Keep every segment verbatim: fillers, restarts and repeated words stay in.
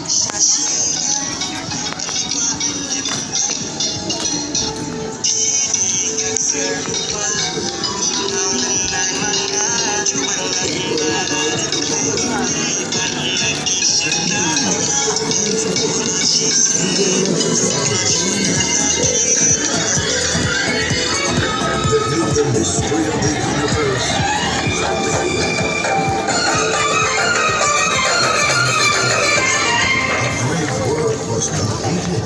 The hidden mystery of the universe. Great work was completed.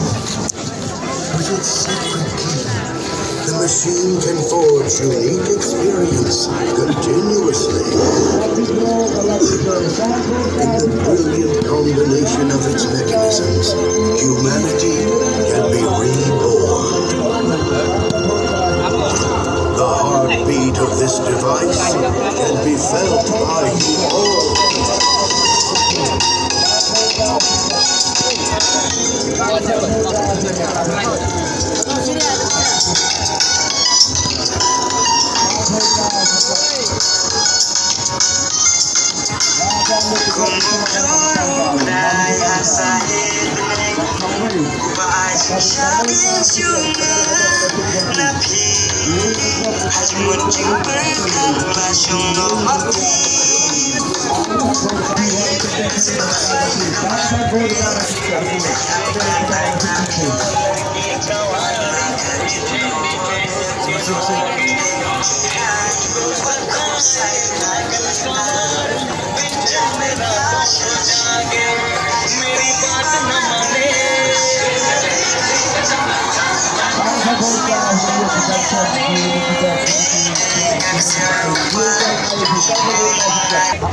With its secret key, the machine can forge unique experience continuously. In the brilliant combination of its mechanisms, humanity can be reborn. The heartbeat of this device can be felt by you all.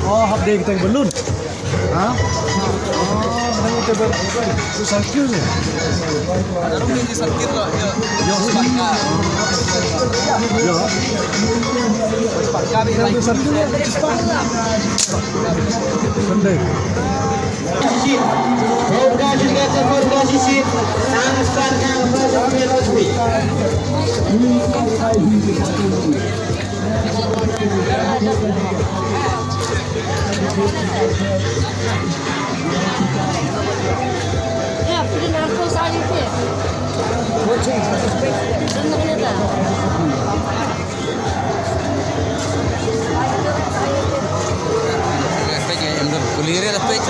Oh, hap dei kita balloon. Ha? Oh, hap dei kita balloon. Tu circle ni. Ada rumah di circle lah. Ya. Ya, sepaka. Ya. Sepaka ni. Ada circle ni, ada sepaka. Pendek. Peit, em dah kulir dah, peit.